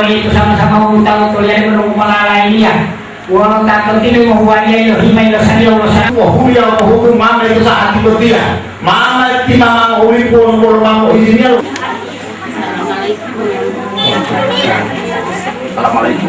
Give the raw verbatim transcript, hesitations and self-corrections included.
Itu sama-sama mengutang tolian menunggu malalainiya. Wolo tatotili mohuwaliya ilohima ilosaliya wolo sa. Mohuliya mohutu mama itu saat botiya. Mama ti mama ngohulipu wolo mama iziniya. Assalamualaikum.